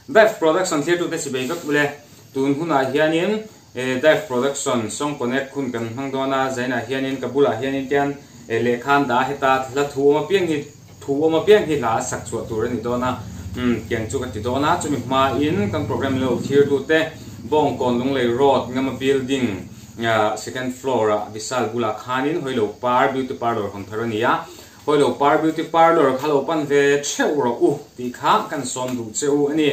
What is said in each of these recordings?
Dive Production thirtute chibei vek ule. Tun hunah hianin Dive Production Song Connect hun kan hmang dawn a, zainah hianin ka bulah hianin tian lehkha an dah a, heta hla thu awm apiang hi thu awm apiang hi hla a sak chhuah tur a ni dawn a, umm tiang chu ka ti dawn a, chumi hmain kan program lo thirtute Bawngkawn Lunglei Road Ngama Building second floor ah Vishal bulah khanin Hawilo Par Beauty Parlour hawn thar a ni a, Hawilo Par Beauty Parlour kha lo pan ve theuh rawh u tih kha kan sawm duh che u a ni.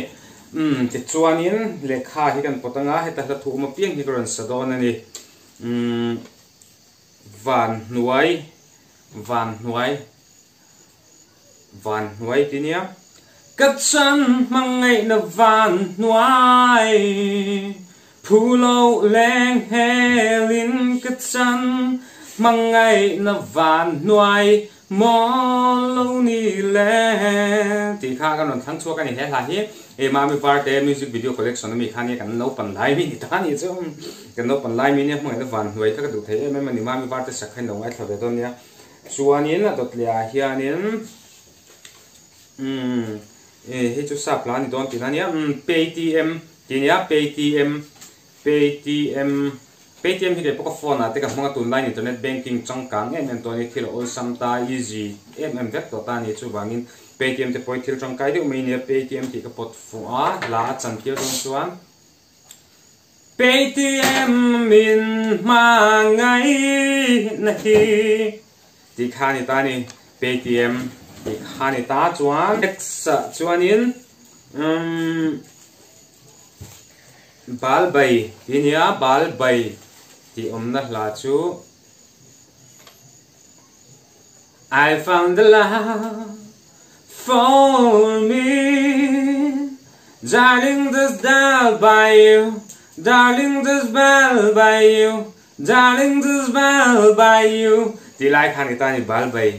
Umm, tichuanin lehkha hi kan pawt anga, heta hla thu awm apiang hi ka rawn sa dawn a ni. Umm, van hnuai, van hnuai, van hnuai ti nia. Ka chan hmangaihna van hnuai, phu loh leng helin ka chan hmangaihna van hnuai, Maw lo ni le tih kha kan rawn thlang chhuak a ni. He hla hi e Mami Varte music video collection ami kha nia kan naupan lai mi ni ta ni chu. Kan naupan lai mi nia hmangaihna van hnuai kha ka duh thei em em a ni. Mami Varte sak kha in lo ngaithla ve dawn nia. Chuanin a dawt leh ah hianin umm e hei chu sap hla a ni dawn tihna nia umm Paytm tih nia Paytm Paytm Paytm hi kei pawh ka phone ah te ka hmang a tunlaiin internet banking changkang em em tawh a ni, thil a awlsam ta, easy em em vek tawh ta a ni, chuvangin Paytm te pawh hi thil tangkai deuh mai a nia, Paytm tih ka pawt fuh a, hla a chan tir dawn chuan Paytm min hmangaihna hi tih kha a ni ta a ni, Paytm tih kha a ni ta chuan next ah chuanin umm. Bal bai tih a nia, bal bai tih awmna hla chu I found the love for me Darling just dial by you Darling just bal by you Darling just bal by you tih lai kha a ni ta a ni, bal bai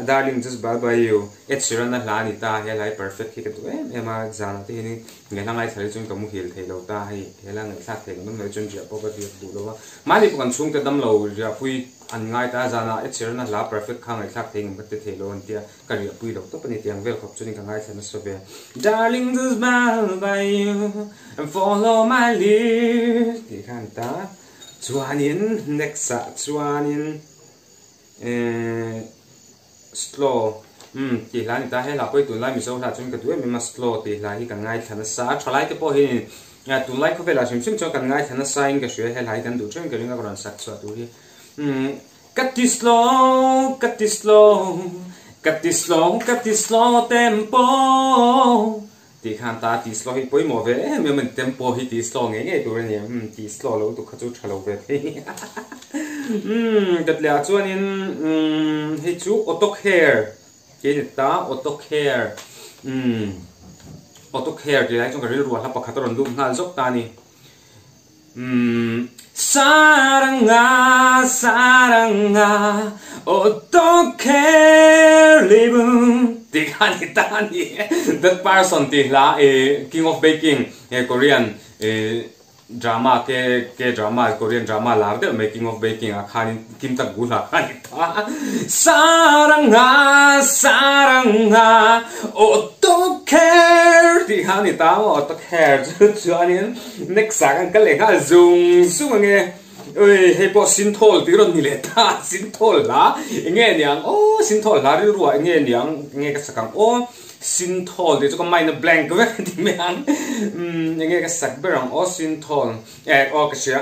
Darling just bal by you Ed Sheeran a hla a ni ta, he hla hi perfect hi ka duh em em a, zanah te hianin nge hla ngaithla hi chuan ka muhil thei lo ta, hei he hla ngaihthlak thei lo mai chuan riah pawh ka riak duh lo a, mahni pawh kan chhungte dam lo riahpui an ngai ta a, zanah Ed Sheeran a hla perfect kha ngaihthlak thei ngam ka ti thei lo an tia, ka riahpui lo tawp a ni tiang vel khawp chuanin ka ngaithla nasa ve. Darling just bal by you and follow my lead tih kha a ni ta, chuanin next ah chuanin Ehh slow umm tih hla a ni ta, he hla pawh hi tunlai Mizo hla chuan ka duh em em a, slow tih hla hi kan ngaithla nasa a, thalai te pawh hian in tunlai khawvelah hrim hrim chuan kan ngaithla nasa in ka hria, he hla hi kan duh theuhin ka ring a ka rawn sak chhuah tur hi umm ka ti slow ka ti slow ka ti slow ka ti slow tempo Tih khan ta tih slow hi pawimawh ve em em a ni, tempo hi tih slow ngei ngei tur a ni, umm tih slow lo lutuk kha chu tha lo ve thei umm Gatliah ah chuanin umm hei chu auto care tih a ni ta, auto care umm auto care tih lai chuan ka rilru ah hla pakhat a rawn lut nghal zawk ta a ni. Umm Saranga Saranga Otoke Libun tih kha a ni ta a ni. That person tih hla eh King of Baking eh Korean eh drama ke ke drama Korean drama lar deuh mai King of Baking ah khanin Kim Tak Gu hla kha a ni ta. Saranga Saranga Otoke tih kha a ni ta maw Otoke chu chuanin Next ah kan kal leh nghal zung zung ange ui hei pawh Sinthawl tih rawn ni leh ta Sinthawl hla enge niang aw Sinthawl hla rilru ah enge niang enge ka sak ang aw Sinthawl tih chu ka mind a blank vek a ti mai ang umm enge ka sak ber ang aw Sinthawl eh aw ka hria.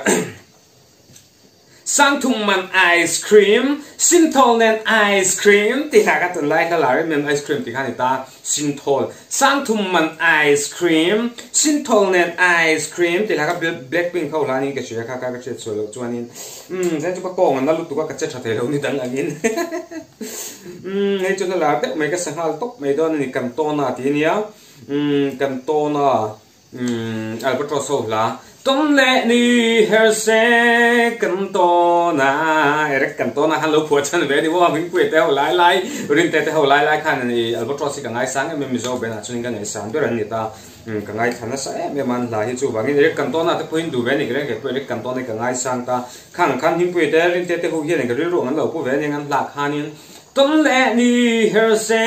Sangthum man ice cream, Sinthawl nen ice cream tih hla kha tunlai hla lar em em ice cream tih kha a ni ta, Sinthawl, Sangthum man ice cream, Sinthawl nen ice cream tih hla kha Blackpink ho hla niin ka hria kha kha ka hriat sual loh chuanin umm zain chu ka kawng a na lutuk a ka che tha thei lo ni dang angin umm hei chu hla lar deuh mai ka sa nghal tawp mai dawn a ni Cantona tih a nia umm Cantona Umm Albatross ho hla Tawn leh ni her se kan tawn a Eric kan tawn a khan lo phuah chhan ve a ni maw Hmingpuia te ho lai lai Rinte te ho lai lai khan a ni Albatross hi ka ngaisang em em Mizo ben ah chuan ka ngaihsan ber an ni ta umm ka ngaithla nasa em em a an hla hi chuvangin Eric kan tawn ah te pawhin duh ve a ni ka ring kei pawh Eric kan tawn hi ka ngaisang ta Khang khan Hmingpuia te Rinte te ho hian ka rilru ang an lo pu ve a ni ang an hla khanin Tawn leh ni her se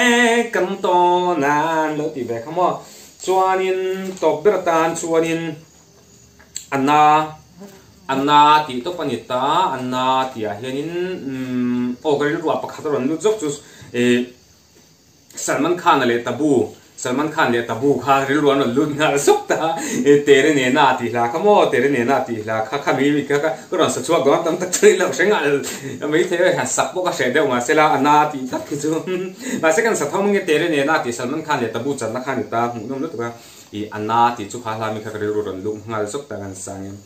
kan tawn a an lo ti ve kha maw. Chuanin tawp ber atan chuanin a na a na tih tawp a ni ta, a na tih ah hianin umm aw ka rilru ah pakhat a rawn lut zawk chu ih Salman Khan-a leh Tabu, Salman Khan leh Tabu kha rilru an rawn lut nghal zuk ta, Tere Nena tih hla kha maw, Tere Nena tih hla kha kha mi kha ka rawn sa chhuak dawn tam tak chu ilo hre nghal maithei a, han sak pawh ka hreh deuh mahse la a na tih tak khi chu mahse kan sa tho mang e Tere Nena tih Salman Khan leh Tabu channa kha a ni ta hmuhnawm lutuk a, ih a na tih chu kha hla mi kha ka rilru rawn lut nghal zuk ta kan sa ang em.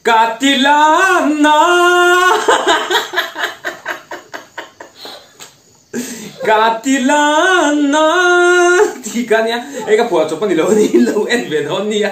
Ka ti la na. Ka ti la na ti ka nia, hei ka phuah chawp a ni lo ni lo en ve dawn nia.